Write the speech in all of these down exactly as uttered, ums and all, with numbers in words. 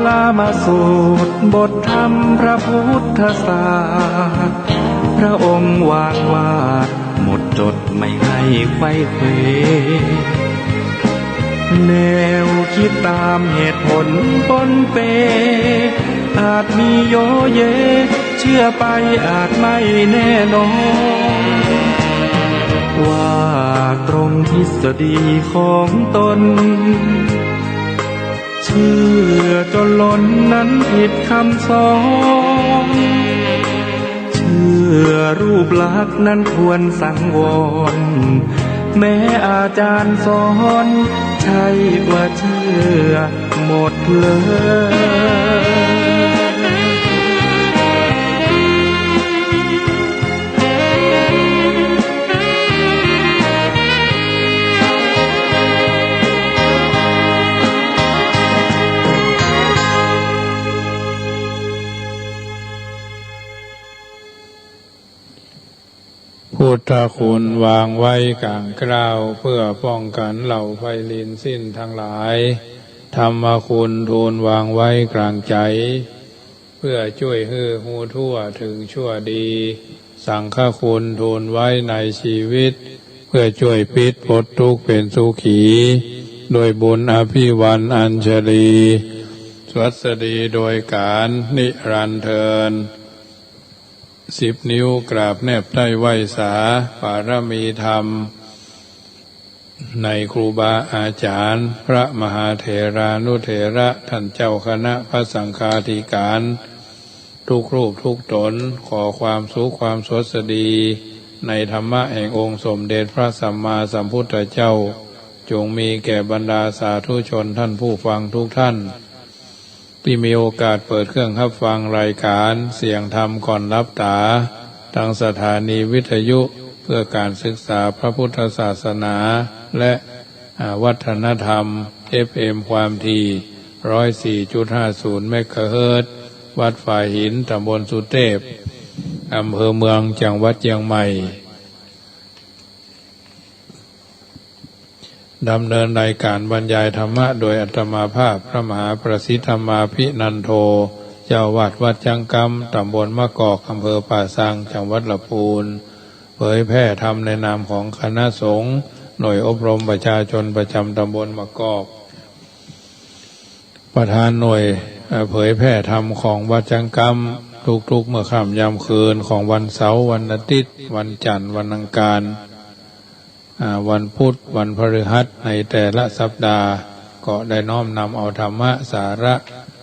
ลามาสูตรบทธรรมพระพุทธศาสตร์ พระองค์วางวาดหมดจดไม่ให้ไขว้เขว แนวคิดตามเหตุผลปนเป อาจมีโยเย เชื่อไปอาจไม่แน่นอน ว่าตรงทฤษฎีของตน เชื่อจนล้นนั้นผิดคำสอน เชื่อรูปลักษณ์นั้นควรสังวร แม้อาจารย์สอน ใช่ว่าเชื่อหมดเลย พุทธคุณวางไว้กลางเกล้า เพื่อป้องกันเหล่าไพลินสิ้นทั้งหลาย ธรรมคุณทูลวางไว้กลางใจ๋ เพื่อจ้วยหื้อฮู้ทั่วถึงชั่วดี สังฆคุณทูลไว้ในชีวิต เพื่อจ้วยปิดปลดทุกข์เป็นสุขี ด้วยบุญอภิวรรณอัญชลี สวัสดีโดยกาลนิรันดร์เทอญ สิบนิ้วกราบแนบใต้ไหว้สา ปารมีธรรม ในครูบาอาจ๋ารย์ พระมหาเถรานุเถระ ท่านเจ้าคณะพระสังฆาธิการ ทุกรูปทุกต๋น ขอความสุขความสวัสดี ในธรรมะแห่งองค์สมเด็จพระสัมมาสัมพุทธเจ้า จงมีแก่บรรดาสาธุชนท่านผู้ฟังทุกท่าน ตี้มีโอกาสเปิดเครื่องฮับฟังรายการเสียงธรรมก่อนหลับต๋า ตางสถานีวิทยุเพื่อการศึกษาพระพุทธศาสนา และ อ่า วัฒนธรรม เอฟเอ็ม ความถี่ ร้อยสี่จุดห้าศูนย์ เมกะเฮิรตซ์ วัดฝายหิน ตำบลสุเทพ อำเภอเมือง จังหวัดเชียงใหม่ ดำเนินรายการบรรยายธรรมะโดยอาตมาภาพ พระมหาประสิทธิ์ธรรมาภินันโท เจ้าอาวาสวัดจั๊งกำ ตำบลมะกอก อำเภอป่าซาง จังหวัดลำพูน เผยแผ่ธรรมในนามของคณะสงฆ์ หน่วยอบรมประชาชนประจำตำบลมะกอก ประธานหน่วย เอ่อ เผยแผ่ธรรมของวัดจั๊งกำ ทุกๆ เมื่อค่ำยามคืนของวันเสาร์ วันอาทิตย์ วันจันทร์ วันอังคาร อ่า วันพุธ วันพฤหัส ในแต่ละสัปดาห์ ก็ได้น้อมนำเอาธรรมะ สาระ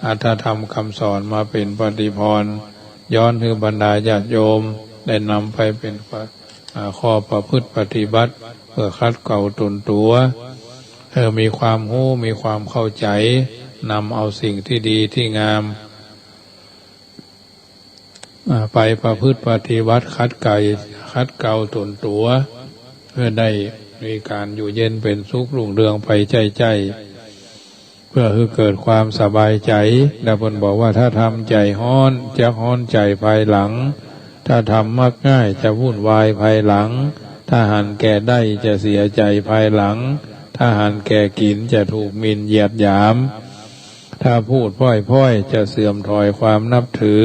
อรรถธรรมคำสอนมาเป๋นปฏิภรณ์ ย้อนหื้อบรรดาญาติโยม ได้นำไปเป๋น อ่า ข้อประพฤติปฏิบัติ เพื่อขัดเกลาตนตั๋ว เออ มีความฮู้ มีความเข้าใจ๋ นำเอาสิ่งตี้ดีตี้งาม อ่า ไปประพฤติปฏิบัติ ขัดไกล่ ขัดเกลาตนตั๋ว เพื่อได้มีก๋านอยู่เย็นเป๋นสุขรุ่งเรืองไปใจ้ๆ เพื่อหื้อเกิดความสบายใจ๋ และเปิ้นบอกว่า ถ้าทำใจ๋ฮ้อน จักฮ้อนใจ๋ภายหลัง ถ้าทำมักง่าย จะวุ่นวายภายหลัง ถ้าหันแก่ได้ จะเสียใจ๋ภายหลัง ถ้าหันแก่กิ๋น จะถูกหมิ่นเหยียดหยาม ถ้าพูดพร่อยๆ จะเสื่อมถอยความนับถือ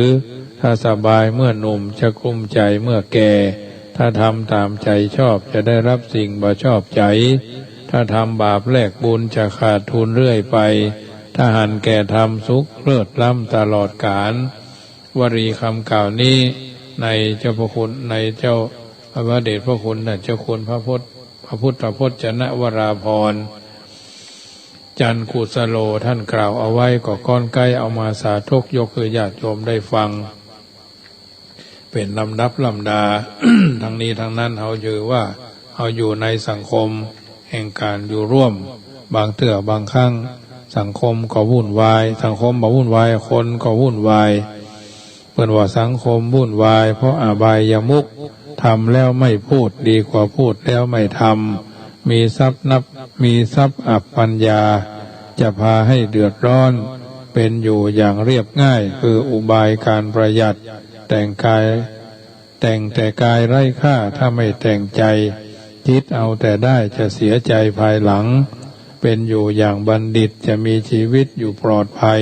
ถ้าสบายเมื่อหนุ่ม จะกลุ้มใจ๋เมื่อแก่ ถ้าทำต๋ามใจ๋ชอบ จะได้รับสิ่งบ่ชอบใจ๋ ถ้าทำบาปแลกบุญ จะขาดทุนเรื่อยไป ถ้าหันแก่ทำ สุขเลิศล้ำตลอดกาล วลีกำกล่าวนี้ ในเจ้าพระคุณ ในเจ้า พระเดชพระคุณท่านเจ้าคุณพระพจน์ พระพุทธพจนวราภรณ์ จันทร์กุสโล ท่านกล่าวเอาไว้ ก็ก้อนใก้เอามาสาธกยกหื้อญาติโยมได้ฟัง เป๋นลำดับลำดา ทั้งนี้ทั้งนั้น เฮาถือว่าเฮาอยู่ในสังคมแห่งก๋านอยู่ร่วม บางเตื้อบางครั้ง สังคมก็วุ่นวาย สังคมบ่วุ่นวาย คนก็วุ่นวาย เปิ้นว่าสังคมวุ่นวายเพราะอบายมุข ทำแล้วไม่พูดดีกว่าพูดแล้วไม่ทำ มีทรัพย์นับ มีทรัพย์อับปัญญา จะพาให้เดือดร้อน เป็นอยู่อย่างเรียบง่าย คืออุบายการประหยัด แต่งกาย แต่งแต่กายไร้ค่า ถ้าไม่แต่งใจ คิดเอาแต่ได้ จะเสียใจภายหลัง เป็นอยู่อย่างบัณฑิต จะมีชีวิตอยู่ปลอดภัย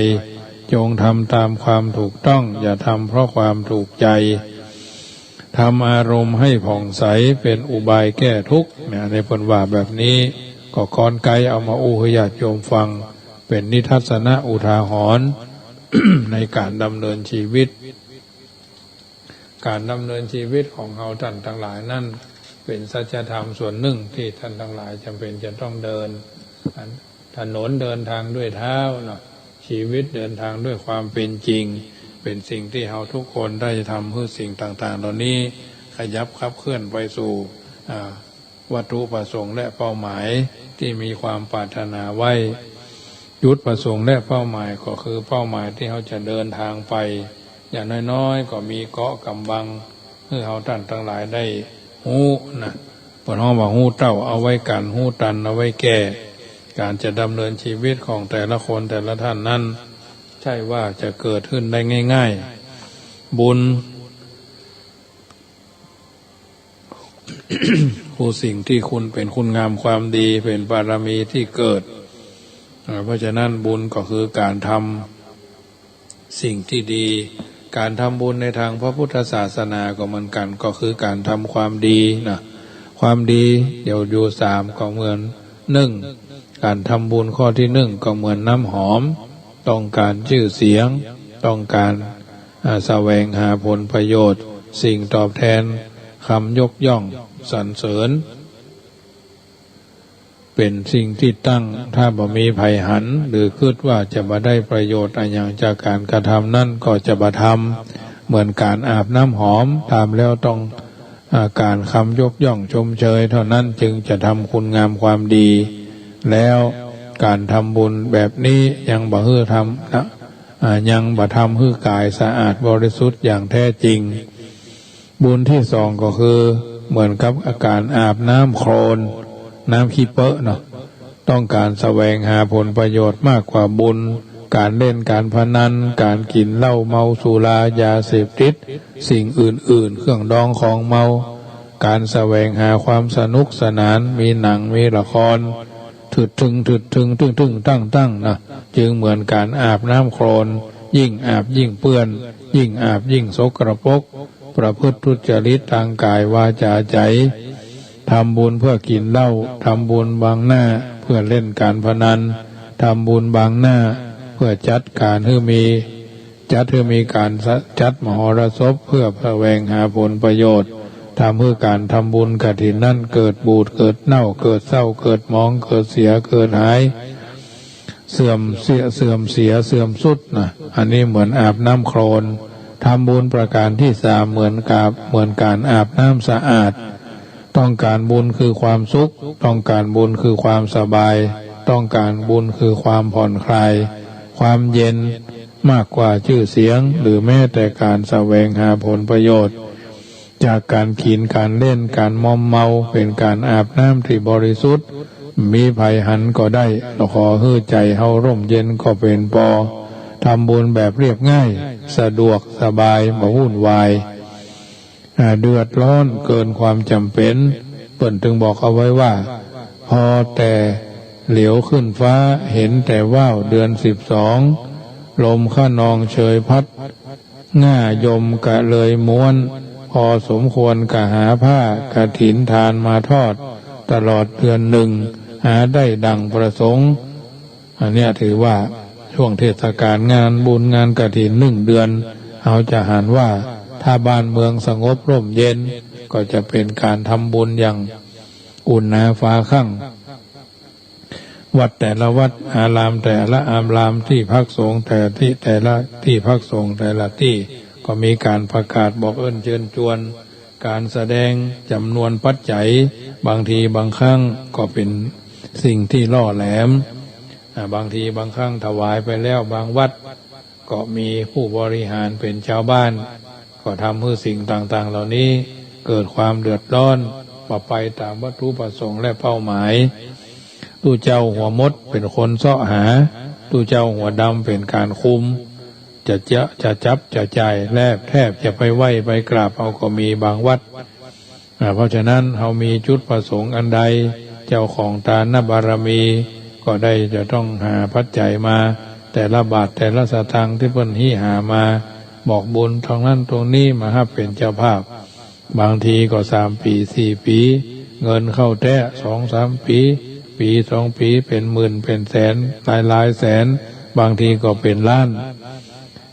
จงทำตามความถูกต้อง อย่าทำเพราะความถูกใจ ทำอารมณ์ให้ผ่องใส เป็นอุบายแก้ทุกข์ เนี่ย ในเปิ้นว่าแบบนี้ ก็กลไกเอามาอู้หื้อญาติโยมฟัง เป็นนิทัศนะอุทาหรณ์ ในการดำเนินชีวิต การดำเนินชีวิตของเฮาต้านตังหลายนั้น เป็นสัจธรรมส่วนนึ่งตี้ต้านตังหลายจ๋ำเป๋นจะต้องเดิน อัน ถนนเดินทางด้วยเท้าเนาะ ชีวิตเดินทางด้วยความเป๋นจริง เป๋นสิ่งตี้เฮากู้คนได้ทำหื้อสิ่งต่างๆ เหล่านี้ขยับขับเคลื่อนไปสู่ อ่า วัตถุประสงค์และเป้าหมายตี้มีความปรารถนาไว้ จุดประสงค์และเป้าหมายก็คือเป้าหมายตี้เฮาจะเดินทางไป อย่างน้อยๆ ก็มีเกราะกำบัง หื้อเฮาต้านตังหลายได้ฮู้นะ เปิ้นฮ้องว่าฮู้เต้าเอาไว้กั๋น ฮู้ตันเอาไว้แก้ การจะดำเนินชีวิตของแต่ละคนแต่ละท่านนั้น ใช่ว่าจะเกิดขึ้นได้ง่ายๆ บุญ คือสิ่งตี้คุณ เป๋นคุณงามความดี เป๋นบารมีตี้เกิด อ่า เพราะฉะนั้นบุญก็คือการทำสิ่งตี้ดี การทำบุญในตางพระพุทธศาสนาก็เหมือนกั๋น ก็คือการทำความดีนะ ความดีเดี๋ยวอยู่สาม ก็เหมือน นึ่ง การทำบุญข้อตี้นึ่งก็เหมือนน้ำหอม ต้องการจื้อเสียง ต้องการ อ่า แสวงหาผลประโยชน์ สิ่งตอบแทน คำยกย่องสรรเสริญ เป๋นสิ่งตี้ตั้ง ถ้าบ่มีใผหัน หรือกึ๊ดว่าจะบ่ได้ประโยชน์อะหยังจากการกระทำนั้น ก็จะบ่ทำ เหมือนการอาบน้ำหอม ทำแล้วต้อง อ่า การคำยกย่องชมเชยเท่านั้นจึงจะทำคุณงามความดี แล้วการทำบุญแบบนี้ยังบ่หื้อทำนะ อ่า ยังบ่ทำหื้อกายสะอาดบริสุทธิ์อย่างแท้จริง บุญตี้สองก็คือเหมือนกับอาการอาบน้ำโคลน น้ำขี้เป๊อะเนาะ ต้องการแสวงหาผลประโยชน์มากกว่าบุญ การเล่นการพนัน การกิ๋นเหล้าเมาสุรา ยาเสพติด สิ่งอื่นๆ เครื่องดองของเมา การแสวงหาความสนุกสนาน มีหนัง มีละคร ถึดถึง ถึดถึง ตึ้งตึ้ง ตั้งตั้งนะ จึงเหมือนการอาบน้ำโคลน ยิ่งอาบยิ่งเปื้อน ยิ่งอาบยิ่งสกปรก ประพฤติทุจริตตางกายวาจาใจ๋ ทำบุญเพื่อกิ๋นเหล้า ทำบุญบางหน้าเพื่อเล่นการพนัน ทำบุญบางหน้าเพื่อจัดการหื้อมี จัดหื้อมีการสะ จัดมหรสพเพื่อแสวงหาผลประโยชน์ ทำหื้อการทำบุญกฐินนั้นเกิดบูด เกิดเน่า เกิดเศร้า เกิดหมอง เกิดเสีย เกิดหาย เสื่อมเสีย เสื่อมเสีย เสื่อมทรุดนะ อันนี้เหมือนอาบน้ำโคลน ทำบุญประการตี้สามเหมือนกับ เหมือนการอาบน้ำสะอาด ต้องการบุญคือความสุข ต้องการบุญคือความสบาย ต้องการบุญคือความผ่อนคลาย ความเย็น มากกว่าจื้อเสียง หรือแม้แต่การแสวงหาผลประโยชน์ จากการกิ๋น การเล่น การมอมเมา เป๋นการอาบน้ำตี้บริสุทธิ์ มีใผหันก็ได้ ขอหื้อใจ๋เฮาร่มเย็นก็เป๋นปอ ทำบุญแบบเรียบง่าย สะดวกสบาย บ่วุ่นวาย อ่า เดือดร้อนเกินความจ๋ำเป๋น เปิ้นจึงบอกเอาไว้ว่า พอแต่เหลียวขึ้นฟ้า เห็นแต่ว้าวเดือนสิบสอง ลมคะนองเชยพัด ง่ายมกะเลยม้วน พอสมควรกะหาผ้ากฐินทานมาทอด ตลอดเดือนหนึ่ง หาได้ดั่งประสงค์ อันเนี้ยถือว่าช่วงเทศกาลงานบุญงานกฐินหนึ่งเดือน เฮาจะหันว่าถ้าบ้านเมืองสงบร่มเย็น ก็จะเป๋นการทำบุญอย่างอุ่นหนาฝาคั่ง วัดแต่ละวัด อารามแต่ละอาราม ตี้พักสงฆ์แต่ละตี้ แต่ละตี้พักสงฆ์แต่ละตี้ ก็มีการประกาศบอกเอิ้นเจิญจวน การแสดงจ๋ำนวนปัจจัย บางทีบางครั้งก็เป๋นสิ่งตี้ล่อแหลม อ่า บางทีบางครั้งถวายไปแล้ว บางวัดก็มีผู้บริหารเป๋นจาวบ้าน ก็ทำหื้อสิ่งต่างๆ เหล่านี้เกิดความเดือดร้อน บ่ไปต๋ามวัตถุประสงค์และเป้าหมาย ตุ๊เจ้าหัวมดเป๋นคนเซาะหา ตุ๊เจ้าหัวดำเป๋นการคุม จะ จะ จะจับจะจ่าย แลบแทบจะไปไหว้ไปกราบเอาก็มีบางวัด อ่า เพราะฉะนั้นเฮามีจุดประสงค์อันใด เจ้าของทานบารมีก็ได้จะต้องหาปัจจัยมา แต่ละบาทแต่ละสตางค์ตี้เปิ้นฮิหามา บอกบุญตรงนั้นตรงนี้ มาฮับเป๋นเจ้าภาพ บางทีก็สามปี๋สี่ปี๋ เงินเข้าแต๊สองสามปี๋ ปี๋สองปี๋ เป๋นหมื่นเป๋นแสน หลายๆ แสน บางทีก็เป๋นล้าน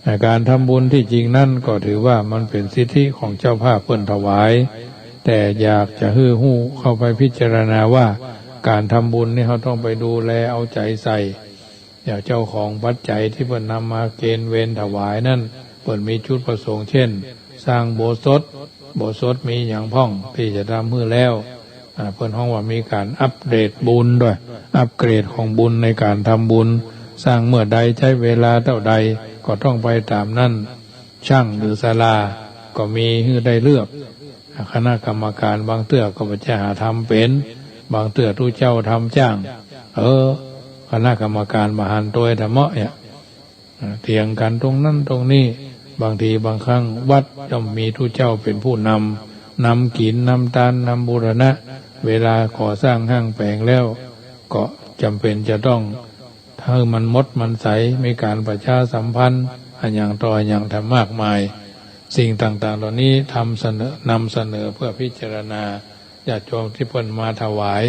อ่า ก๋านทำบุญตี้จริงนั้นก็ถือว่ามันเป๋นสิทธิของเจ้าภาพเปิ้นถวาย แต่อยากจะหื้อฮู้เข้าไปพิจารณาว่า ก๋านทำบุญนี่เฮาต้องไปดูแลเอาใจ๋ใส่ อย่างเจ้าของปัจจัยตี้เปิ้นนำมาเกณฑ์เวรถวายนั้น เปิ้นมีจุดประสงค์เช่น สร้างอุโบสถ อุโบสถมีหยังพ่องตี้จะทำหื้อแล้ว อ่า เปิ้นฮ้องว่ามีก๋านอัปเกรดบุญด้วย อัปเกรดของบุญในก๋านทำบุญ สร้างเมื่อใดใจ๊เวลาเต้าใดก็ต้องไปต๋ามนั้น ช่างหรือศาลาก็มีหื้อได้เลือก อ่า คณะกรรมก๋านบางเตื้อก็บ่ใจ้หาทำเป๋น บางเตื้อตุ๊เจ้าทำจ้าง เออ คณะกรรมก๋านบ่หันโตยธรรมะเนี่ย อ่า เถียงกั๋นตรงนั้นตรงนี้ บางทีบางครั้งวัดย่อมมีตุ๊เจ้าเป๋นผู้นำ นำกิ๋น นำตาน นำบูรณะ เวลาก่อสร้างห้างแป๋งแล้ว ก็จ๋ำเป๋นจะต้องหื้อมันหมดมันใส มีก๋านประชาสัมพันธ์ อะหยังต่ออะหยังทำมากมาย สิ่งต่างๆ เหล่านี้ทำเสนอ นำเสนอเปื้อพิจารณา ญาติโยมตี้เปิ้นมาถวาย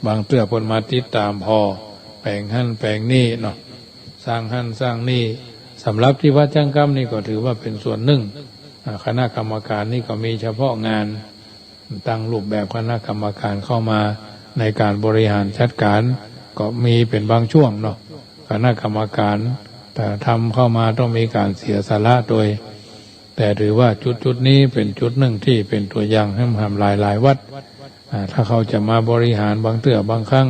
บางเตื้อเปิ้นมาติดต๋ามผ่อ แป๋งหั้นแป๋งนี่เนาะ สร้างหั้นสร้างนี่ สำหรับตี้วัดจังกำนี่ก็ถือว่าเป๋นส่วนนึ่ง อ่า คณะกรรมก๋านนี่ก็มีเฉพาะงาน ตั้งรูปแบบคณะกรรมก๋านเข้ามาในก๋านบริหารจัดก๋าน ก็มีเป๋นบางช่วงเนาะ คณะกรรมก๋าน แต่ทำเข้ามาต้องมีก๋านเสียสละโตย แต่ถือว่าจุดๆ นี้เป๋นจุดนึ่งตี้เป๋นตั๋วอย่างหื้อหลายๆ วัด อ่า ถ้าเขาจะมาบริหารบางเตื้อบางครั้ง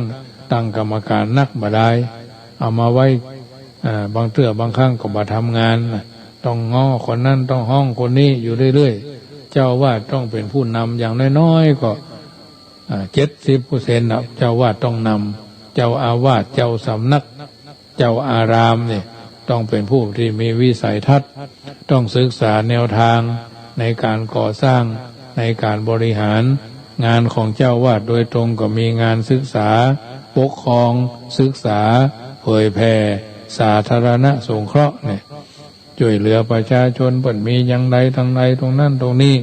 ตั้งกรรมก๋านนักบ่ดาย เอามาไว้ อ่า บางเตื้อบางครั้งก็บ่ทำงานนะ ต้องง้อคนนั้น ต้องฮ้องคนนี้อยู่เรื่อยๆ เจ้าอาวาสต้องเป๋นผู้นำ อย่างน้อยๆ ก็ อ่า เจ็ดสิบเปอร์เซ็นต์ น่ะ เจ้าอาวาสต้องนำ เจ้าอาวาส เจ้าสำนัก เจ้าอารามนี่ต้องเป๋นผู้ตี้มีวิสัยทัศน์ ต้องศึกษาแนวทางในก๋านก่อสร้าง ในก๋านบริหาร งานของเจ้าอาวาสโดยตรงก็มีงานศึกษา ปกครอง ศึกษา เผยแผ่ สาธารณสงเคราะห์เนี่ย จ้วยเหลือประชาชน เปิ้นมีอย่างใดตางใดตรงนั้นตรงนี้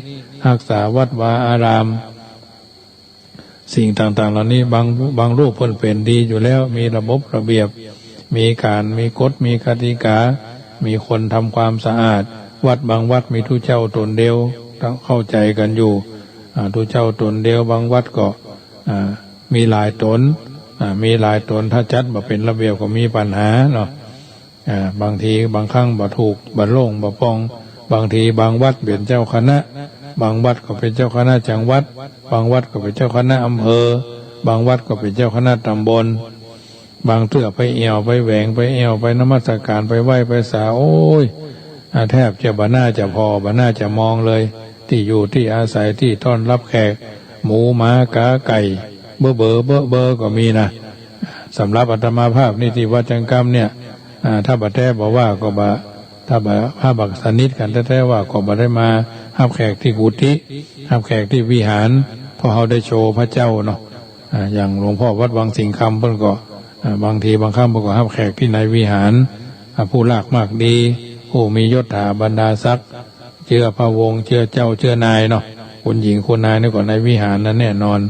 ฮักษาวัดวาอาราม สิ่งต่างๆ เหล่านี้ บาง บางรูปเปิ้นเป๋นดีอยู่แล้ว มีระบบระเบียบ มีก๋าน มีกฎ มีกติกา มีคนทำความสะอาด วัดบางวัดมีตุ๊เจ้าต๋นเดียว ต้องเข้าใจ๋กั๋นอยู่ อ่า ตุ๊เจ้าต๋นเดียว บางวัดก็ อ่า มีหลายต๋น อ่า มีหลายต๋น ถ้าจัดบ่เป๋นระเบียบก็มีปัญหาเนาะ อ่า บางทีบางครั้งบ่ถูก บ่โล่ง บ่ป่อง บางทีบางวัดเป๋นเจ้าคณะ บางวัดก็เป๋นเจ้าคณะจังหวัด บางวัดก็เป๋นเจ้าคณะอำเภอ บางวัดก็เป๋นเจ้าคณะตำบล บางเตื้อไปแอ่ว ไปแหวง ไปแอ่ว ไปนมัสก๋าน ไปไหว้ ไปสา โอ้ย อ่า แทบจะบ่น่าจะผ่อ บ่น่าจะมองเลย ตี้อยู่ตี้อาศัย ตี้ต้อนรับแขก หมูหมากาไก่ เบ้อเบ้อเบ้อเบ้อก็มีนะ สำหรับอาตมาภาพนี่ตี้วัดจังกำเนี่ย อ่า ถ้าบ่แต๊บ่ว่าก็บ่ ถ้าบ่ ถ้าบ่สนิทกั๋นแต๊ๆ ว่าก็บ่ได้มาฮับแขกตี้กุฏิ ฮับแขกตี้วิหาร เพราะเฮาได้โชว์พระเจ้าเนาะ อ่า อย่างหลวงพ่อวัดวังสิงห์คำเปิ้นก็ อ่า บางทีบางครั้งเปิ้นก็ฮับแขกตี้ในวิหาร อ่า ผู้ลากมากดี ผู้มียศถาบรรดาศักดิ์ เจื้อพระวงศ์เจื้อเจ้าเจื้อนายเนาะ คุณหญิงคุณนายนี่ก็ในวิหารนั้นแน่นอน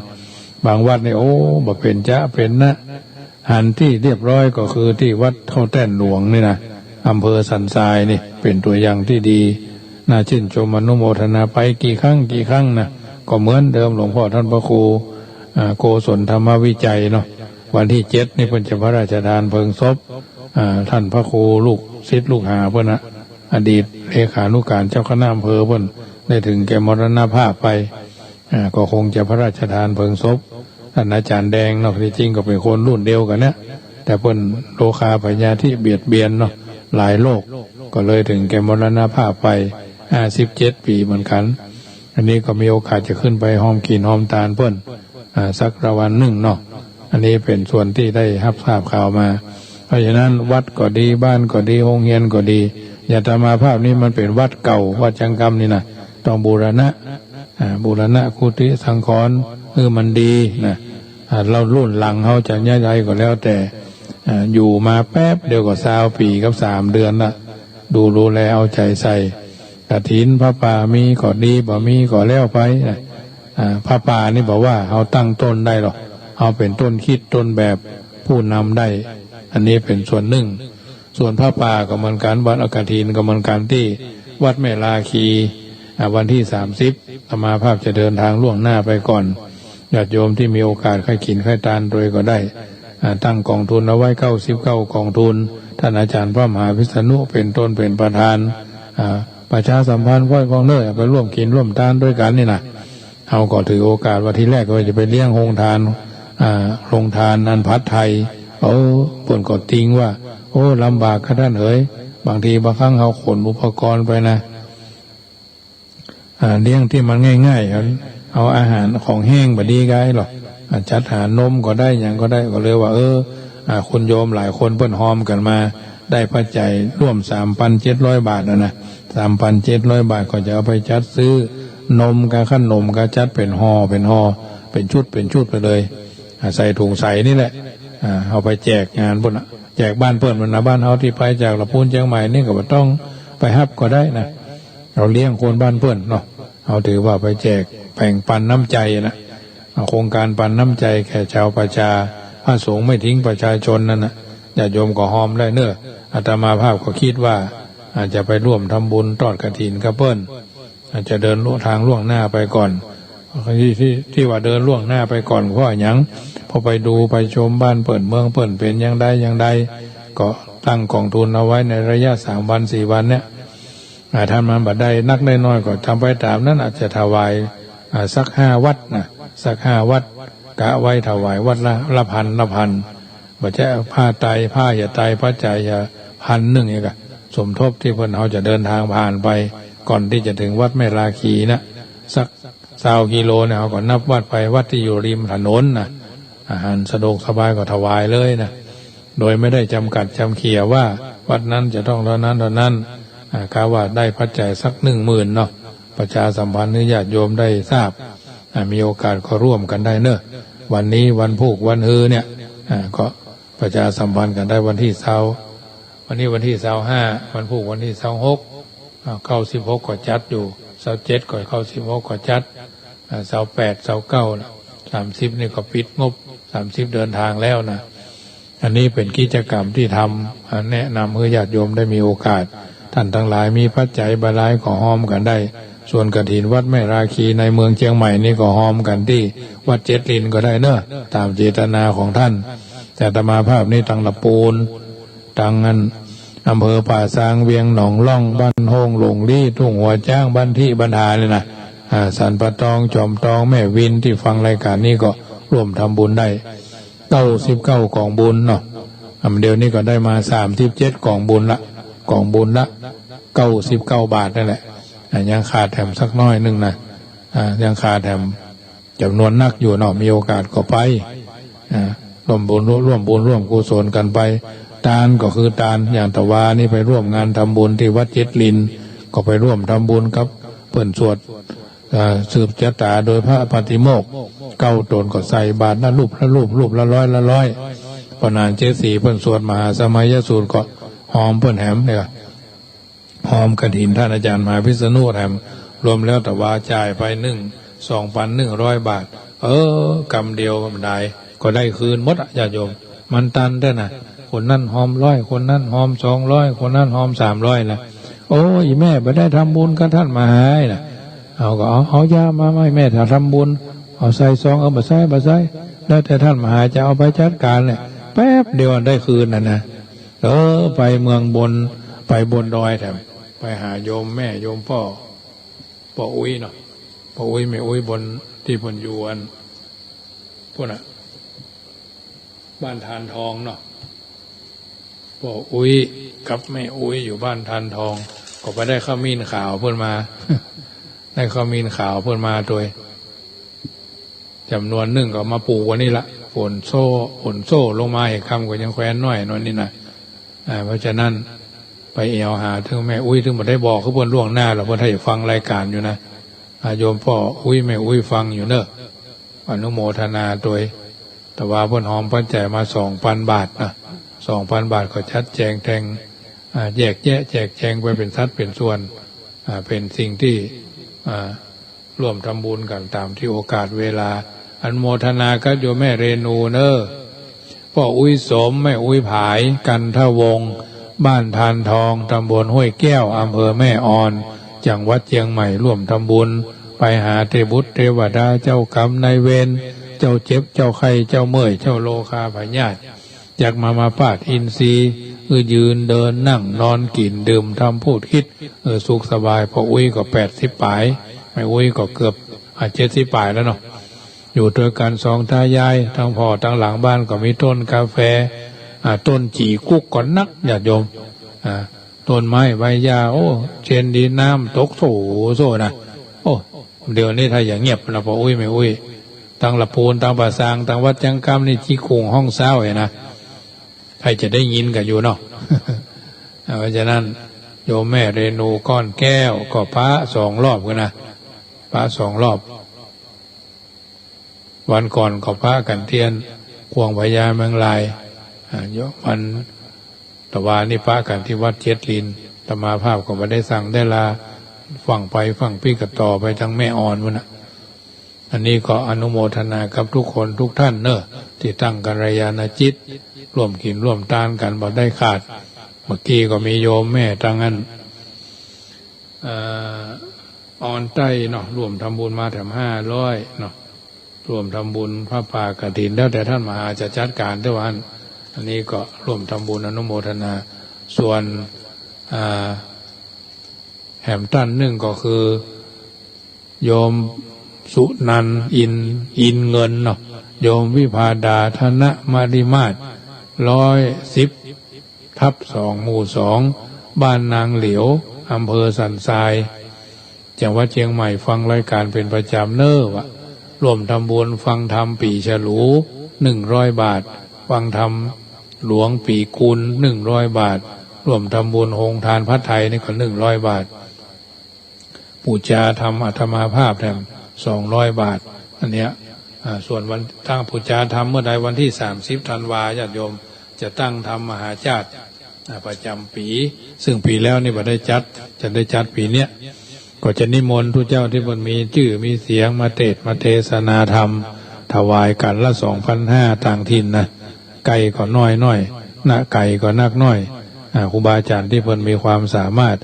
บางวัดนี่ โอ้ บ่เป๋นจะเป๋นนะ หันตี้เรียบร้อยก็คือตี้วัดเข้าแต้นหลวงนี่นะ อำเภอสันทรายนี่เป๋นตั๋วอย่างตี้ดี น่าชื่นชมอนุโมทนาไปกี่ครั้งกี่ครั้งนะ ก็เหมือนเดิม หลวงพ่อท่านพระครู อ่า โกศลธรรมวิจัยเนาะ วันตี้เจ็ดนี่เปิ้นจะพระราชทานเพลิงศพ อ่า ท่านพระครูลูกศิษย์ลูกหาเปิ้นนะ อดีตเลขานุการเจ้าคณะอำเภอเปิ้น ได้ถึงแก่มรณภาพไป อ่า ก็คงจะพระราชทานเพลิงศพ ท่านอาจารย์แดงเนาะ ตี้จริงก็เป๋นคนรุ่นเดียวกั๋นนะ แต่เปิ้นโรคาพยาธิเบียดเบียนเนาะ หลายโรค ก็เลยถึงแก่มรณภาพไป ห้าสิบเจ็ดปี๋เหมือนกั๋น อันนี้ก็มีโอกาสจะขึ้นไปฮอมกิ๋นฮอมตานเปิ้น อ่า สักวันนึ่งเนาะ อันนี้เป๋นส่วนตี้ได้ฮับทราบข่าวมา เพราะฉะนั้นวัดก็ดี บ้านก็ดี โฮงเฮียนก็ดี อย่างอาตมาภาพนี่มันเป๋นวัดเก่า วัดจังกำนี่นะ ต้องบูรณะ อ่า บูรณะกุฏิสังขรณ์หื้อมันดีนะ อ่า แล้วรุ่นหลังเฮาจะย้ายใดก็แล้วแต่ อ่า อยู่มาแป๊บเดียวก็ซาวปี๋กับสามเดือนละ ดู ดูแลเอาใจ๋ใส่ กฐินผ้าป่ามีก็ดี บ่มีก็แล้วไปนะ อ่า ผ้าป่านี่บอกว่าเฮาตั้งต้นได้หรอก เฮาเป๋นต้นคิดต้นแบบผู้นำได้ อันนี้เป๋นส่วนนึ่ง ส่วนผ้าป่าก็เหมือนกั๋น วัดกฐินก็เหมือนกั๋น ตี้วัดแม่ลาคี อ่า วันตี้สามสิบ อาตมาภาพจะเดินตางล่วงหน้าไปก่อน ญาติโยมตี้มีโอกาสใค่กิ๋นใค่ตานตวยก็ได้ อ่า ตั้งก๋องทุนเอาไว้เก้าสิบเก้าก๋องทุน ต้านอาจ๋ารย์พระมหาวิษณุเป๋นต้นเป๋นประธาน อ่า ประชาสัมพันธ์ก้อยกองเน่อ ไปร่วมกิ๋นร่วมตานตวยกั๋นนี่นะ เฮาก็ถือโอกาสว่าตี้แรกก็จะไปเลี้ยงโฮงตาน อ่า โฮงตานอันผัดไทย เออ เปิ้นก็ติงว่า โอ้ ลำบากค่ะต้านเอ๋ย บางทีบางครั้งเฮาขนอุปกรณ์ไปนะ อ่า เลี้ยงตี้มันง่ายๆ เอา เอาอาหารของแห้งบ่ดีก้าหรอก อ่า จัดหานมก็ได้ หยังก็ได้ ก็เลยว่า เออ อ่า คุณโยมหลายคนเปิ้นฮอมกั๋นมา ได้ปัจจัยร่วมสามปันเจ็ดร้อยบาทนะนะ สามปันเจ็ดร้อยบาท ก็จะเอาไปจัดซื้อนมกับขนม ก็จัดเป๋นห่อ เป๋นห่อ เป๋นชุด เป๋นชุดไปเลย อ่า ใส่ถุงใสนี่แหละ อ่า เอาไปแจกงานปู้นน่ะ แจกบ้านเปิ้นปู้นน่ะ บ้านเฮาตี้ไปจากละปูนเจียงใหม่นี่ก็บ่ต้องไปฮับก็ได้นะ เอาเลี้ยงคนบ้านเปิ้นเนาะ เอาถือว่าไปแจกแบ่งปันน้ำใจ๋นะ เอาโครงก๋านปันน้ำใจ๋แก่จาวประชา พระสงฆ์ไม่ทิ้งประชาชนนั่นน่ะ ญาติโยมก็ฮอมได้เน่อ อาตมาภาพก็กึ๊ดว่า อาจจะไปร่วมทำบุญตอดกฐินกับเปิ้น อาจจะเดินทางล่วงหน้าไปก่อน ตี้ ตี้ ตี้ว่าเดินล่วงหน้าไปก่อน เพราะหยัง เพราะไปดูไปชมบ้านเปิ้นเมืองเปิ้นเป๋นอย่างใดอย่างใด ก็ตั้งก๋องทุนเอาไว้ในระยะสามวันสี่วันเนี่ย อ่า ถ้ามันบ่ได้นักได้น้อยก็ทำไปต๋ามนั้น อาจจะถวาย อ่า สักห้าวัดนะ สักห้าวัด กะไว้ถวายวัดละ ละพัน ละพัน บ่ใจ้ผ้าไตร ผ้าหยัดไตร ปัจจัยหยัด พันนึ่งนี่กะ สมทบตี้เปิ้นเฮาจะเดินตางผ่านไป ก่อนตี้จะเถิงวัดแม่ลาคีนะ สักซาวกิโลเนี่ย เฮาก็นับวัดไป วัดตี้อยู่ริมถนนนะ อาหารสะดวกสบายก็ถวายเลยนะ โดยไม่ได้จ๋ำกัดจ๋ำเขี่ยว่าวัดนั้นจะต้องเท่านั้นเท่านั้น อ่า กะว่าได้ปัจจัยสักหนึ่งหมื่นเนาะ ประชาสัมพันธ์หื้อญาติโยมได้ทราบ อ่า มีโอกาสก็ร่วมกั๋นได้เน่อ วันนี้วันพูกวันฮือเนี่ย อ่า ก็ประชาสัมพันธ์กั๋นได้วันตี้ซาว วันนี้วันตี้ซาวห้า วันพูกวันตี้ซาวหก อ่า เก้าสิบหกก็จัดอยู่ ซาวเจ็ดก็ เก้าสิบหกก็จัด อ่า ซาวแปด ซาวเก้า สามสิบนี่ก็ปิดงบ สามสิบเดินตางแล้วนะ อันนี้เป๋นกิจกรรมตี้ทำ อ่า แนะนำหื้อญาติโยมได้มีโอกาส ต้านตังหลายมีปัจจัยบ่หลายก็ฮอมกั๋นได้ ส่วนกฐินวัดแม่ลาคีในเมืองเจียงใหม่นี่ก็ฮอมกั๋นตี้วัดเจ็ดลินก็ได้เน่อ ต๋ามเจตนาของต้าน แต่อาตมาภาพนี่ตังละปูน ตังอัน อำเภอป่าซาง เวียงหนองล่อง บ้านโฮ่งหลงลี้ ทุ่งหัวจ๊าง บ้านที่บ้านทาเนี่ยนะ อ่า สันป่าตอง จอมตอง แม่วิน ตี้ฟังรายก๋านนี้ก็ร่วมทำบุญได้ เก้าสิบเก้าก๋องบุญเนาะ อ่า เดี๋ยวนี้ก็ได้มาสามสิบเจ็ดก๋องบุญละ ก๋องบุญละ เก้าสิบเก้าบาทนั่นแหละ อ่า ยังขาดแถมสักน้อยนึ่งนะ อ่า ยังขาดแถม จ๋ำนวนนักอยู่เนาะ มีโอกาสก็ไป อ่า ร่วมบุญ ร่วมบุญร่วมกุศลกั๋นไป ตานก็คือตาน อย่างตะวานี้ไปร่วมงานทำบุญตี้วัดเจ็ดลิน ก็ไปร่วมทำบุญกับเปิ้นสวด อ่า สืบจะต๋าโดยพระปาติโมกข์ เก้าต๋นก็ใส่บาตรละรูปละรูป รูปละร้อยละร้อย ปะนานเจดสีเปิ้นสวดมหาสมัยสูตรก็ฮอมเปิ้นแหมเนี่ย ฮอมกฐินต้านอาจ๋ารย์มหาวิษณุแถม รวมแล้วตะวาจ่ายไปนึ่ง สองปันนึ่งร้อยบาท เออ กำเดียวบ่ได้ ก็ได้คืนหมดอะ ญาติโยม มันตันแต๊นะ คนนั้นฮอมร้อย คนนั้นฮอมสองร้อย คนนั้นฮอมสามร้อยละ โอ้ อี่แม่บ่ได้ทำบุญกับต้านมหานะ เอาก็เอา เอายามา มาหื้อแม่ ถ้าทำบุญ เอาใส่ซอง เออ บ่ใส่ บ่ใส่ แล้วแต่ต้านมหาจะเอาไปจัดก๋านเนี่ย แป๊บเดียวได้คืนน่ะนะ เออ ไปเมืองบน ไปบนดอยแถม ไปหาโยมแม่โยมป้อ ป้ออุ๊ยเนาะ ป้ออุ๊ยแม่อุ๊ยบนตี้เปิ้นอยู่อัน ปู้นน่ะ บ้านทานทองเนาะ ป้ออุ๊ยกับแม่อุ๊ยอยู่บ้านทานทอง ก็ไปได้ข้าวมีนขาวเปิ้นมา ได้ข้าวมีนขาวเปิ้นมาตวย จ๋ำนวนนึ่งก็มาปูกวันนี้ละ ฝนโซ่ ฝนโซ่ลงมา เหตุกรรมก็ยังแควนน้อยนอนนี่นะ อ่า เพราะฉะนั้นไปแอ่วหาเถิงแม่อุ๊ย เถิงบ่ได้บอกคือเปิ้นล่วงหน้าหรอก เปิ้นถ้าจะฟังรายก๋านอยู่นะ อ่า โยมป้ออุ๊ยแม่อุ๊ยฟังอยู่เน่อ อนุโมทนาตวย ตะวาเปิ้นฮอมปัจจัยมาสองปันบาทนะ สองปันบาทก็จัดแจงแตง อ่า แยกแยะแจกแจงไปเป๋นสัดเป๋นส่วน อ่า เป๋นสิ่งตี้ อ่า ร่วมทำบุญกั๋นต๋ามตี้โอกาสเวลา อนุโมทนากับโยมแม่เรนูเน่อ ป้ออุ๊ยสม แม่อุ๊ยผาย กันทวงศ์ บ้านทานทอง ตำบลห้วยแก้ว อำเภอแม่ออน จังหวัดเจียงใหม่ ร่วมทำบุญ ไปหาเตบุตรเตวดา เจ้ากรรมนายเวร เจ้าเจ็บ เจ้าไข้ เจ้าเมื่อย เจ้าโรคาพยาธิ จักมามาปาดอินทรีย์ อือยืนเดินนั่งนอนกิ๋นดื่มทำพูดคิด เออ สุขสบาย ป้ออุ๊ยก็แปดสิบป๋าย แม่อุ๊ยก็เกือบ อ่ะ เจ็ดสิบป๋ายแล้วเนาะ อยู่ตวยกั๋นสองต๋ายาย ตังผ่อตังหลังบ้านก็มีต้นกาแฟ อ่า ต้นจี่กุ๊กก็นัก ญาติโยม อ่า ต้นไม้ใบหญ้า โอ้ เช็นดี น้ำตกโสโสนะ โอ้ เดี๋ยวนี้ถ้าอย่างเงียบนะ ป้ออุ๊ยแม่อุ๊ย ตังละปูน ตังป่าซาง ตังวัดจังกำนี่ จี่กุ่งฮ้องเซ้าเองนะ ใผจะได้ยินกั๋นอยู่เนาะ เพราะฉะนั้น โยมแม่เรนูก้อนแก้วก็ปะสองรอบกั๋นนะ ปะสองรอบ วันก่อนก็ปะกั๋นเตียนขวงพญาเมืองลาย อ่า วันตะวานี้ปะกั๋นตี้วัดเจ็ดลิน อาตมาภาพก็บ่ได้สังได้ลา ฟั่งไปฟั่งปี้ก็ต่อไปตังแม่ออนปู๊นน่ะ อันนี้ก็อนุโมทนากับทุกคนทุกท่านเน่อ ตี้ตั้งกัลยาณจิต ร่วมกิ๋นร่วมตานกั๋นบ่ได้ขาด เมื่อกี้ก็มีโยมแม่ตังอัน เอ่อ ออนใต้เนาะ ร่วมทำบุญมาแถมห้าร้อยเนาะ ร่วมทำบุญผ้าป่ากฐิน แล้วแต่ท่านมหาจะจัดก๋าน แต่ว่าอัน อันนี้ก็ร่วมทำบุญอนุโมทนา ส่วน อ่า แถมต้านนึ่งก็คือ โยมสุนันท์ อิน อินเงินเนาะ โยมวิภาดา ธนมริมาศ ร้อยสิบทับสอง หมู่สอง บ้านนางเหลียว อำเภอสันทราย จังหวัดเจียงใหม่ ฟังรายก๋านเป๋นประจ๋ำเน่อ ว่าร่วมทำบุญฟังธรรมปี๋ฉลู หนึ่งร้อยบาท ฟังธรรมหลวงปี๋กุล หนึ่งร้อยบาท ร่วมทำบุญโฮงตานผ้าไตรนี่ก็ หนึ่งร้อยบาท ปู๋จาธรรมอาตมาภาพแถม สองร้อยบาท อันเนี้ย อ่า ส่วนวันตั้งปู๋จาธรรมเมื่อใดวันตี้สามสิบธันวา ญาติโยมจะตั้งธรรมมหาชาติ อ่า ประจ๋ำปี๋ ซึ่งปี๋แล้วนี่บ่ได้จัด จะได้จัดปี๋เนี้ย ก็จะนิมนต์ตุ๊เจ้าตี้เปิ้นมีจื้อมีเสียงมาเตสน์มาเตสนาธรรม ถวายกั๋นละสองปันห้าต่างถิ่นนะ ไก๋ก็น้อยๆ นะ ไก๋ก็นักน้อย อ่า ครูบาอาจ๋ารย์ตี้เปิ้นมีความสามารถ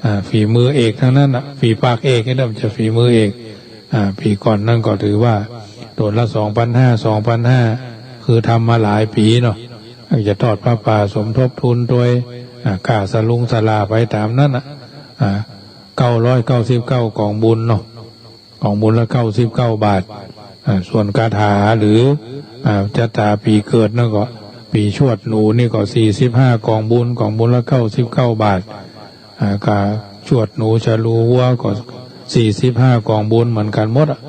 อ่า ฝีมือเอกตังนั้นน่ะ ฝีปากเอกนี่นะ บ่ใจ้ฝีมือเอก อ่า ปี๋ก่อนนั้นก็ถือว่าต๋นละสองปันห้า สองปันห้า คือทำมาหลายปี๋เนาะ จะทอดผ้าป่าสมทบทุนตวย อ่า ก้าสลุงสลาไปต๋ามนั้นน่ะ อ่า เก้าร้อยเก้าสิบเก้ากองบุญเนาะ กองบุญละเก้าสิบเก้าบาท อ่า ส่วนคาถาหรือ อ่า จะต๋าปี๋เกิดนั้นก็ ปี๋ชวดหนูนี่ก็ สี่สิบห้ากองบุญ กองบุญละเก้าสิบเก้าบาท อ่า กาชวดหนูฉลูวัวก็ สี่สิบห้ากองบุญเหมือนกั๋นหมดอะ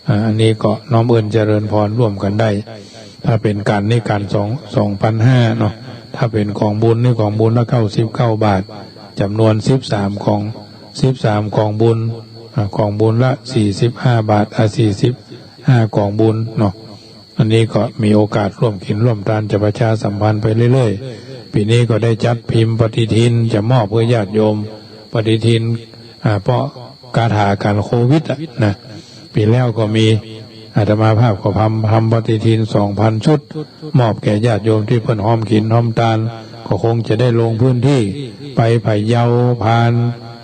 อ่า อันนี้ก็น้อมเอิ้นเจริญพรร่วมกั๋นได้ ถ้าเป๋นก๋านนี้ก๋านสอง สองปันห้าเนาะ ถ้าเป๋นกองบุญนี่กองบุญละเก้าสิบเก้าบาท จ๋ำนวนสิบสามกอง สิบสามกองบุญ อ่า กองบุญละสี่สิบห้าบาท อ่า สี่สิบห้ากองบุญเนาะ อันนี้ก็มีโอกาสร่วมกิ๋นร่วมตาน จะประชาสัมพันธ์ไปเรื่อยๆ ปี๋นี้ก็ได้จัดพิมพ์ปฏิทินจะมอบหื้อญาติโยม ปฏิทิน อ่า เป๋าะคาถาก๋านโควิดอะนะ ปี๋แล้วก็มี อาตมาภาพก็ทำ ทำปฏิทินสองปันชุด มอบแก่ญาติโยมตี้เปิ้นฮอมกิ๋นฮอมตาน ก็คงจะได้ลงพื้นตี้ ไปพะเยา พาน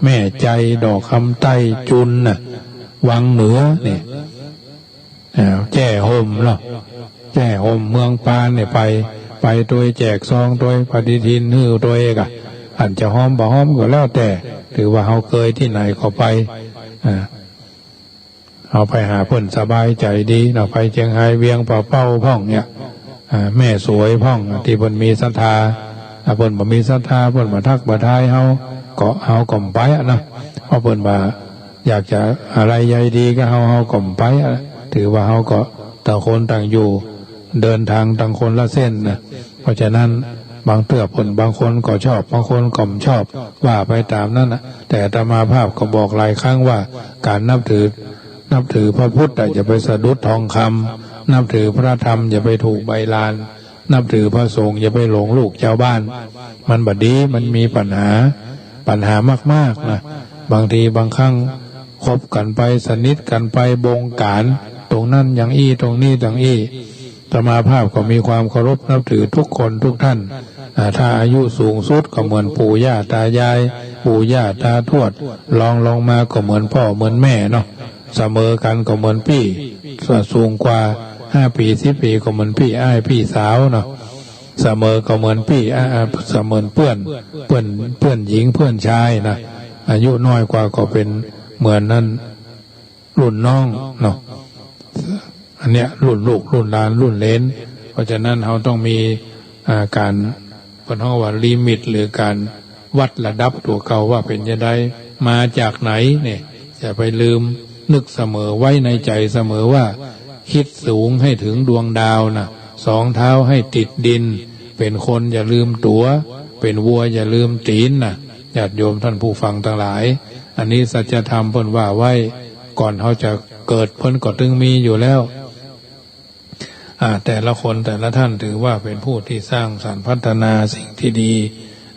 แม่ไจ ดอกคำใต้ จุนน่ะ วังเหนือนี่ อ่า แจ้ห่มเนาะ แจ้ห่มเมืองปานนี่ไป ไปตวยแจกซองตวยปฏิทินหื้อตวยกะ อันจะฮอมบ่ฮอมก็แล้วแต่ ถือว่าเฮาเกยตี้ไหนก็ไป อ่า เฮาไปหาเปิ้นสบายใจ๋ดีเนาะ ไปเจียงฮายเวียงป่าเป้าพ่องเนี่ย อ่า แม่สวยพ่อง ตี้เปิ้นมีศรัทธา ถ้าเปิ้นบ่มีศรัทธา เปิ้นบ่ทักบ่ทายเฮา ก็เฮาก็บ่ไปอะเนาะ เพราะเปิ้นว่า อยากจะอาลัยใยดีกับเฮา เฮาก็บ่ไปอะ ถือว่าเฮาก็ต่างคนต่างอยู่ เดินตางต่างคนละเส้นนะ เพราะฉะนั้นบางเตื้อเปิ้น บางคนก็ชอบ บางคนก็บ่ชอบ ว่าไปต๋ามนั้นนะ แต่อาตมาภาพก็บอกหลายครั้งว่า ก๋านนับถือ นับถือพระพุทธอะอย่าไปสะดุดทองคำ นับถือพระธรรมอย่าไปถูกใบลาน นับถือพระสงฆ์ อย่าไปหลงลูกชาวบ้าน มันบ่ดี มันมีปัญหา ปัญหามากๆ นะ บางทีบางครั้งคบกั๋นไป สนิทกั๋นไป บงก๋าน ตรงนั้นอย่างอี้ ตรงนี้อย่างอี้ อาตมาภาพก็มีความเคารพนับถือทุกคนทุกท่าน อ่า ถ้าอายุสูงสุดก็เหมือนปู่ย่าตายาย ปู่ย่าตาทวด รองลงมาก็เหมือนพ่อเหมือนแม่เนาะ เสมอกั๋นก็เหมือนปี้ สูงกว่าห้าปี๋สิบปี๋ก็เหมือนปี้อ้ายปี้สาวเนาะ เสมอก็เหมือนปี้ อ่า อ่า เสมือนเปื้อน เปื้อน เปื้อนหญิงเปื้อนชายนะ อายุน้อยกว่าก็เป๋นเหมือนนั้น รุ่นน้องเนาะ อันเนี้ยรุ่นลูกรุ่นหลานรุ่นเหลน เพราะฉะนั้นเฮาต้องมี อ่า ก๋าน เปิ้นฮ้องว่าลิมิต หรือก๋านวัดระดับตั๋วเก่าว่าเป๋นจะใด มาจากไหนเนี่ย อย่าไปลืม นึกเสมอ ไว้ในใจ๋เสมอว่า คิดสูงให้ถึงดวงดาวนะ สองเท้าให้ติดดิน เป๋นคนอย่าลืมตั๋ว เป๋นวัวอย่าลืมตี๋นนะ ญาติโยมท่านผู้ฟังตังหลาย อันนี้สัจธรรมเปิ้นว่าไว้ ก่อนเฮาจะเกิดเปิ้นก็ตึงมีอยู่แล้ว อ่า แต่ละคนแต่ละท่านถือว่าเป๋นผู้ตี้สร้างสรรค์พัฒนาสิ่งตี้ดี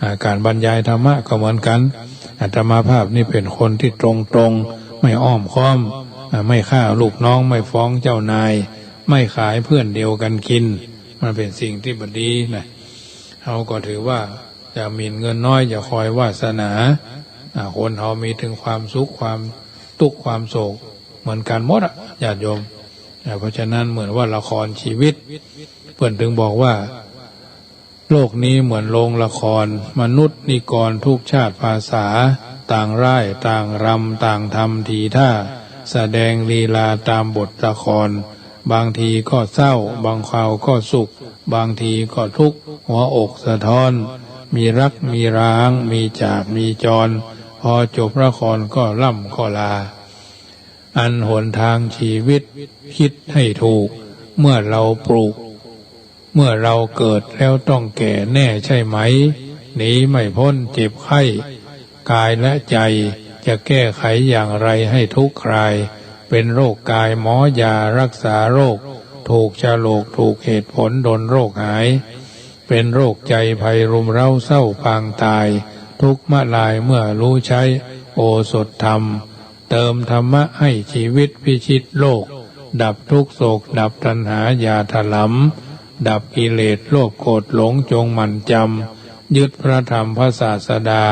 อ่า ก๋านบรรยายธรรมะก็เหมือนกั๋น อาตมาภาพนี่เป๋นคนตี้ตรงๆ ไม่อ้อมค้อม อ่า ไม่ฆ่าลูกน้อง ไม่ฟ้องเจ้านาย ไม่ขายเปื้อนเดียวกั๋นกิ๋น มันเป๋นสิ่งตี้บ่ดีนะ เฮาก็ถือว่า อย่าหมิ่นเงินน้อย อย่าคอยวาสนา อ่า คนเฮามีตึงความสุข ความตุ๊กข์ ความโศก เหมือนกั๋นหมดอะ ญาติโยม อ่า เพราะฉะนั้นเหมือนว่าละครชีวิต เปิ้นตึงบอกว่า โลกนี้เหมือนโรงละคร มนุษย์นิกรทุกชาติภาษา ต่างร่าย ต่างรำ ต่างทำทีท่า แสดงลีลาต๋ามบทละคร บางทีก็เศร้า บางคราวก็สุข บางทีก็ทุกข์ หัวอกสะท้อน มีรัก มีร้าง มีจาก มีจร พอจบละครก็ร่ำก็ลา อันหนทางชีวิตคิดให้ถูก เมื่อเราปลูก เมื่อเราเกิดแล้วต้องแก่แน่ใช่ไหม หนีไม่พ้นเจ็บไข้ กายและใจ จะแก้ไขอย่างไรให้ทุกข์คลาย เป็นโรคกายหมอยารักษาโรค ถูกโฉลกถูกเหตุผลดลโรคหาย เป็นโรคใจภัยรุมเร้าเศร้าปางตาย ทุกข์มะลายเมื่อรู้ใช้โอสถธรรม เติมธรรมะให้ชีวิตพิชิตโลก ดับทุกข์โศกดับตัณหาอย่าถลำ ดับกิเลสโลภโกรธหลงจงหมั่นจำ ยึดพระธรรมพระศาสดา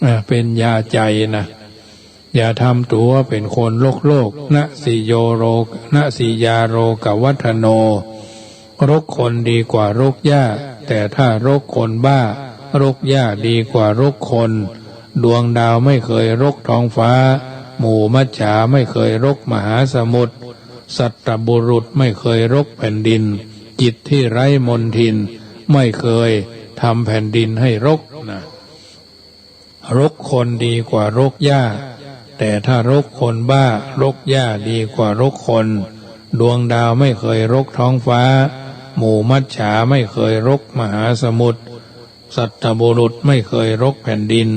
อ่า เป๋นยาใจ๋นะ อย่าทำตั๋วเป๋นคนโลกโลก นสิโยโร นสิยาโรกวัฒโน รกคนดีกว่ารกหญ้า แต่ถ้ารกคนบ้า รกหญ้าดีกว่ารกคน ดวงดาวไม่เคยรกท้องฟ้า หมู่มัจฉาไม่เคยรกมหาสมุทร สัตบุรุษไม่เคยรกแผ่นดิน จิตที่ไร้มลทิน ไม่เคยทำแผ่นดินให้รกนะ รกคนดีกว่ารกหญ้า แต่ถ้ารกคนบ้า รกหญ้าดีกว่ารกคน ดวงดาวไม่เคยรกท้องฟ้า หมู่มัจฉาไม่เคยรกมหาสมุทร สัตบุรุษไม่เคยรกแผ่นดิน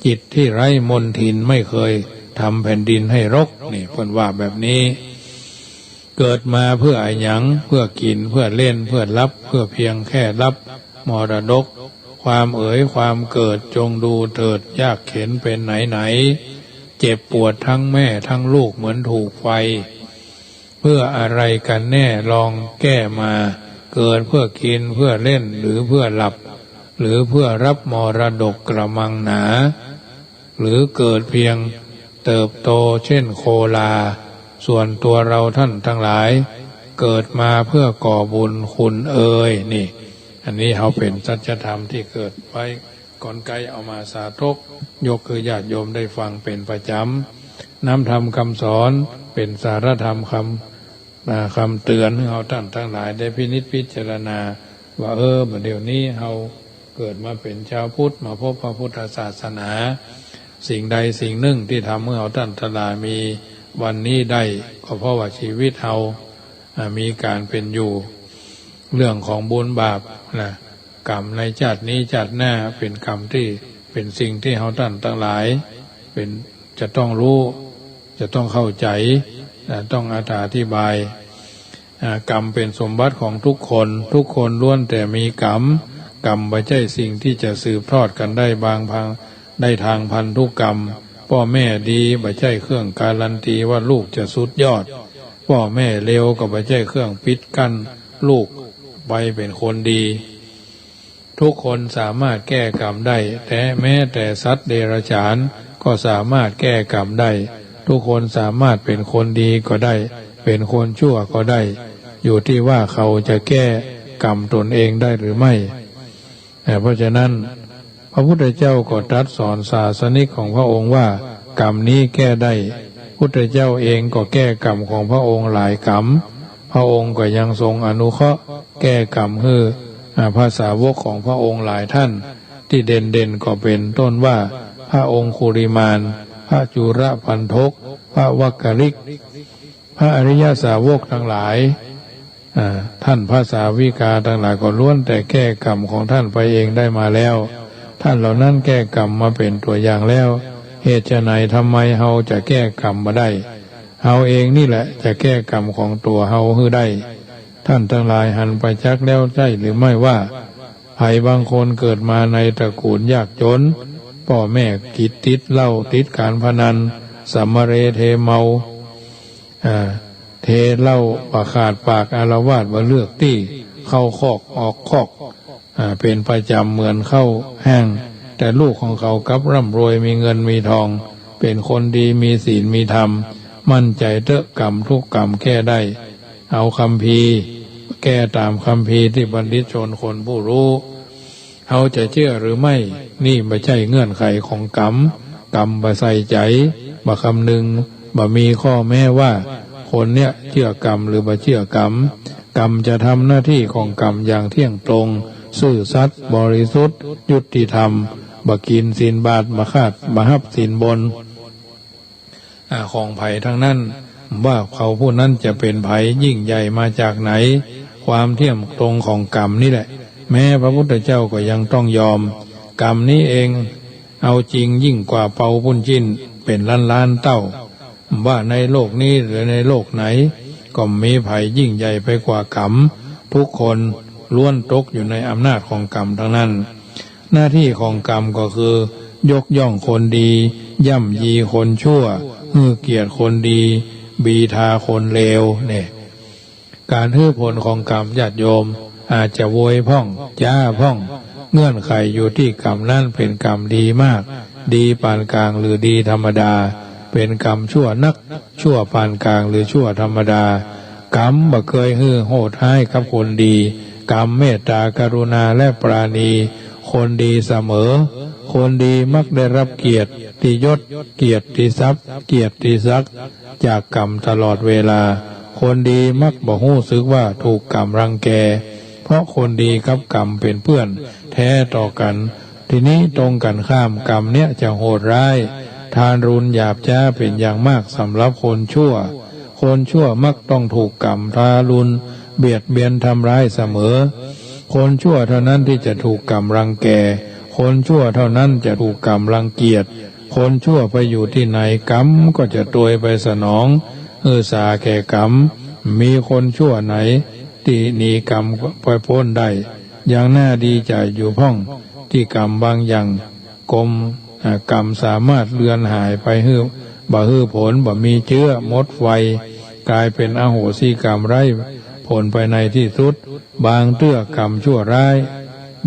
จิตที่ไร้มลทินไม่เคยทำแผ่นดินให้รก นี่เปิ้นว่าแบบนี้ เกิดมาเพื่ออะหยัง เพื่อกิ๋น เพื่อเล่น เพื่อหลับ เพื่อเพียงแค่รับมรดก ความเอ๋ยความเกิดจงดูเถิด ยากเข็ญเป๋นไหนไหน เจ็บปวดทั้งแม่ทั้งลูกเหมือนถูกไฟ เพื่ออะไรกันแน่ลองแก้มา เกิดเพื่อกิ๋น เพื่อเล่น หรือเพื่อหลับ หรือเพื่อรับมรดกกระมังหนา หรือเกิดเพียงเติบโตเช่นโคลา ส่วนตัวเราท่านทั้งหลาย เกิดมาเพื่อก่อบุญคุณเอย นี่ อันนี้เฮาเป๋นสัจธรรมตี้เกิดไว้ ก่อนใก้เอามาสาธก ยกหื้อญาติโยมได้ฟังเป๋นประจ๋ำ น้ำธรรมคำสอน เป๋นสาระธรรมคำ อ่า คำเตือนหื้อเฮาต้านตังหลายได้พินิจพิจารณา ว่า เออ บ่าเดี่ยวนี้เฮาเกิดมาเป๋นจาวพุทธ มาพบพระพุทธศาสนา สิ่งใดสิ่งหนึ่งตี้ทำหื้อเฮาต้านตังหลายมีวันนี้ได้ ก็เพราะว่าชีวิตเฮา อ่า มีก๋านเป๋นอยู่ เรื่องของบุญบาปนะ กรรมในจาตินี้จาติหน้า เป๋นกรรมตี้ เป๋นสิ่งตี้เฮาต้านตังหลาย เป๋น จะต้องฮู้ จะต้องเข้าใจ๋ นะ ต้องอธิบาย อ่า กรรมเป๋นสมบัติของทุกคน ทุกคนล้วนแต่มีกรรม กรรมบ่ใจ้สิ่งตี้จะสืบทอดกั๋นได้บางพัง ได้ทางพันธุกรรม ป้อแม่ดีบ่ใจ้เครื่องการันตีว่าลูกจะสุดยอด ป้อแม่เลวก็บ่ใจ้เครื่องปิดกั้นลูกไปเป๋นคนดี ทุกคนสามารถแก้กรรมได้ แต่แม้แต่สัตว์เดรัจฉานก็สามารถแก้กรรมได้ ทุกคนสามารถเป๋นคนดีก็ได้ เป๋นคนชั่วก็ได้ อยู่ตี้ว่าเขาจะแก้กรรมตนเองได้หรือไม่ เอ่อ เพราะฉะนั้น พระพุทธเจ้าก็ตรัสสอนศาสนิกของพระองค์ว่า กรรมนี้แก้ได้ พุทธเจ้าเองก็แก้กรรมของพระองค์หลายกรรม พระองค์ก็ยังทรงอนุเคราะห์แก้กรรมหื้อ อ่า พระสาวกของพระองค์หลายท่าน ตี้เด่นๆ ก็เป๋นต้นว่า พระองคุลิมาน พระจุลปัณฑก พระวักกลิก พระอริยสาวกตังหลาย อ่า ท่านพระสาวิกาตังหลายก็ล้วนแต่แก้กรรมของท่านไปเองได้มาแล้ว ท่านเหล่านั้นแก้กรรมมาเป๋นตั๋วอย่างแล้ว เหตุไฉนทำไมเฮาจะแก้กรรมบ่ได้ เฮาเองนี่แหละจะแก้กรรมของตั๋วเฮาหื้อได้ ท่านตังหลายหันไปจักแล้วใจ้หรือไม่ว่า ใผบางคนเกิดมาในตระกูลยากจน ป้อแม่กิ๋ดติดเหล้าติดก๋านพนัน สำมะเรเทเมา อ่า เทเหล้าบ่ขาดปาก อาละวาดบ่เลือกตี้ เข้าคอกออกคอก อ่า เป๋นประจ๋ำเหมือนเข้าแห้ง แต่ลูกของเขากลับร่ำรวยมีเงินมีทอง เป๋นคนดีมีศีลมีธรรม มั่นใจ๋เต๊อะ กรรมทุกกรรมแก้ได้ เอาคัมภีร์ แก้ต๋ามคัมภีร์ตี้บัณฑิตชนคนผู้ฮู้ เฮาจะเจื้อหรือไม่ นี่บ่ใจ้เงื่อนไขของกรรม กรรมบ่ใส่ใจ๋ บ่คำนึง บ่มีข้อแม้ว่า คนเนี้ยเจื้อกรรมหรือบ่เจื้อกรรม กรรมจะทำหน้าตี้ของกรรมอย่างเที่ยงตรง ซื่อสัตย์ บริสุทธิ์ ยุติธรรม บ่กิ๋นศีลบาตร บ่คาด บ่ฮับศีลบน อ่า ของใผตังนั้น ว่าเขาผู้นั้นจะเป๋นใผ ยิ่งใหญ่มาจากไหน ความเที่ยงตรงของกรรมนี่แหละ แม้พระพุทธเจ้าก็ยังต้องยอม กรรมนี้เอง เอาจริงยิ่งกว่าเปาบุญจิ้นเป๋นล้านๆ เต้า ว่าในโลกนี้หรือในโลกไหน ก็บ่มีใผยิ่งใหญ่ไปกว่ากรรม ทุกคนล้วนตกอยู่ในอำนาจของกรรมตังนั้น หน้าตี้ของกรรมก็คือ ยกย่องคนดี ย่ำยีคนชั่ว หื้อเกียรติคนดี บีทาคนเลว เนี่ย ก๋านหื้อผลของกรรม ญาติโยม อาจจะโวยพ่อง จ๊าพ่อง เงื่อนไขอยู่ตี้กรรมนั้นเป๋นกรรมดีมาก ดีปานก๋าง หรือดีธรรมดา เป๋นกรรมชั่วนัก ชั่วปานก๋าง หรือชั่วธรรมดา กรรมบ่เกยหื้อโหดฮ้ายกับคนดี กรรมเมตตา กรุณา และปราณีคนดีเสมอ คนดีมักได้รับเกียรติยศ เกียรติทรัพย์ เกียรติศักดิ์ จากกรรมตลอดเวลา คนดีมักบ่ฮู้สึกว่าถูกกรรมรังแก เพราะคนดีกับกรรมเป๋นเปื้อนแท้ต่อกั๋น ทีนี้ตรงกั๋นข้าม กรรมเนี้ยจะโหดฮ้าย ทารุณหยาบจ๊าเป๋นอย่างมากสำหรับคนชั่ว คนชั่วมักต้องถูกกรรมทารุณเบียดเบียนทำร้ายเสมอ คนชั่วเท่านั้นตี้จะถูกกรรมรังแก คนชั่วเท่านั้นจะถูกกรรมรังเกียจ คนชั่วไปอยู่ตี้ไหน กรรมก็จะตวยไปสนอง หื้อสาแก่กรรม บ่มีคนชั่วไหนตี้หนีกรรมไปป๊นได้ ยังน่าดีใจ๋อยู่พ่อง ตี้กรรมบางอย่าง กรรม อ่า กรรมสามารถเลือนหายไปหื้อ บ่หื้อผล บ่มีเจื้อ หมดไว ก๋ายเป๋นอโหสิกรรม ไร้ผลไปในตี้สุด บางเตื้อกรรมชั่วร้าย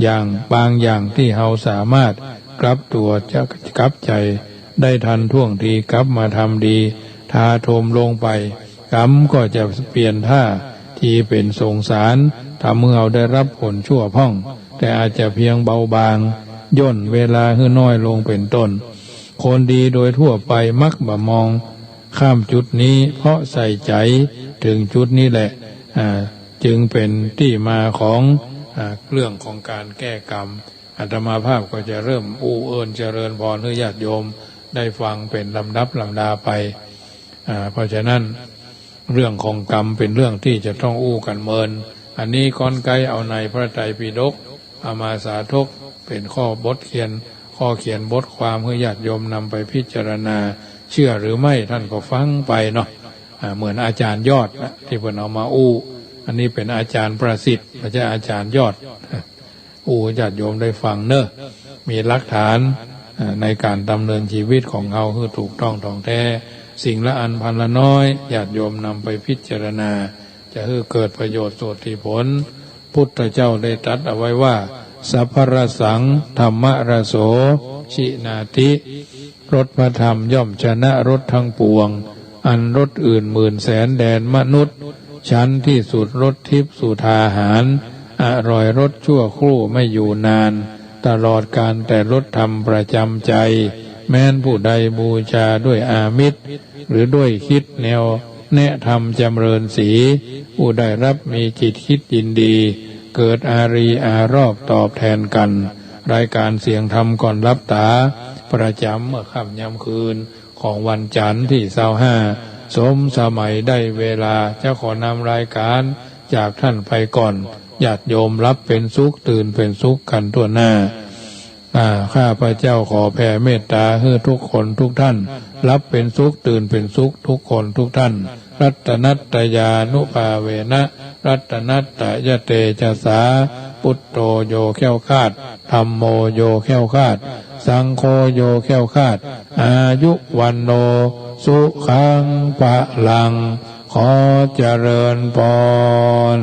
อย่าง บางอย่างตี้เฮาสามารถกลับตั๋วจะ กลับใจ๋ได้ทันท่วงที กลับมาทำดี ทาถมลงไป กรรมก็จะเปลี่ยนท่าทีเป๋นสงสาร ทำหื้อเฮาได้รับผลชั่วพ่อง แต่อาจจะเพียงเบาบาง ย่นเวลาหื้อน้อยลงเป๋นต้น คนดีโดยทั่วไปมักบ่มองข้ามจุดนี้ เพราะใส่ใจ๋เถิงจุดนี้แหละ อ่า จึงเป๋นตี้มาของ อ่า เรื่องของก๋านแก้กรรม อาตมาภาพก็จะเริ่มอู้เอิ้นเจริญพรหื้อญาติโยมได้ฟังเป๋นลำดับลำดาไป อ่า เพราะฉะนั้น เรื่องของกรรมเป๋นเรื่องตี้จะต้องอู้กั๋นเมิน อันนี้ก้อนไก๊เอาในพระไตรปิฎกเอามาสาธกเป๋นข้อบทเขียน ข้อเขียนบทความหื้อญาติโยมนำไปพิจารณา เจื้อหรือไม่ท่านก็ฟังไปเนาะ อ่า เหมือนอาจ๋ารย์ยอดนะ ตี้เปิ้นเอามาอู้ อันนี้เป๋นอาจ๋ารย์ประสิทธิ์ บ่ใจ้อาจ๋ารย์ยอด อู้ ญาติโยมได้ฟังเน่อ มีหลักฐาน อ่า ในก๋านดำเนินจีวิตของเฮาหื้อถูกต้องถ่องแต๊ สิ่งละอันพันละน้อย ญาติโยมนำไปพิจารณา จะหื้อเกิดประโยชน์โสติผล พุทธเจ้าได้ตรัสเอาไว้ว่า สัพพะรสสัง ธัมมะรสโส ชินาติ รสพระธรรมย่อมชนะรสทั้งปวง อันรสอื่นหมื่นแสนแดนมนุษย์ ฉันที่สุดรสทิพย์สุธาหาร อร่อยรสชั่วครู่ไม่อยู่นาน ตลอดกาลแต่รสธรรมประจ๋ำใจ แม้นผู้ใดบูชาด้วยอามิส หรือด้วยคิดแนวแนะธรรมจำเริญสี ผู้ได้รับมีจิตคิดยินดี เกิดอารีย์อารอบตอบแทนกั๋น รายก๋านเสียงธรรมก่อนหลับต๋า ประจ๋ำเมื่อค่ำยามคืน ของวันจั๋นทร์ตี้ซาวห้า สมสมัยได้เวลา จะขอนำรายก๋านจากท่านไปก่อน ญาติโยมหลับเป๋นสุข ตื่นเป๋นสุขกั๋นทั่วหน้า อ่า ข้าพเจ้าขอแผ่เมตต๋าหื้อทุกคนทุกท่าน หลับเป๋นสุข ตื่นเป๋นสุข ทุกคนทุกท่าน รัตนัตตยานุภาเวนะ รัตนัตตยเตจสา พุทโธโยแคล้วคลาด ธัมโมโยแคล้วคลาด สังโฆโยแคล้วคลาด อายุวัณโณ สุขัง พลัง ขอเจริญพร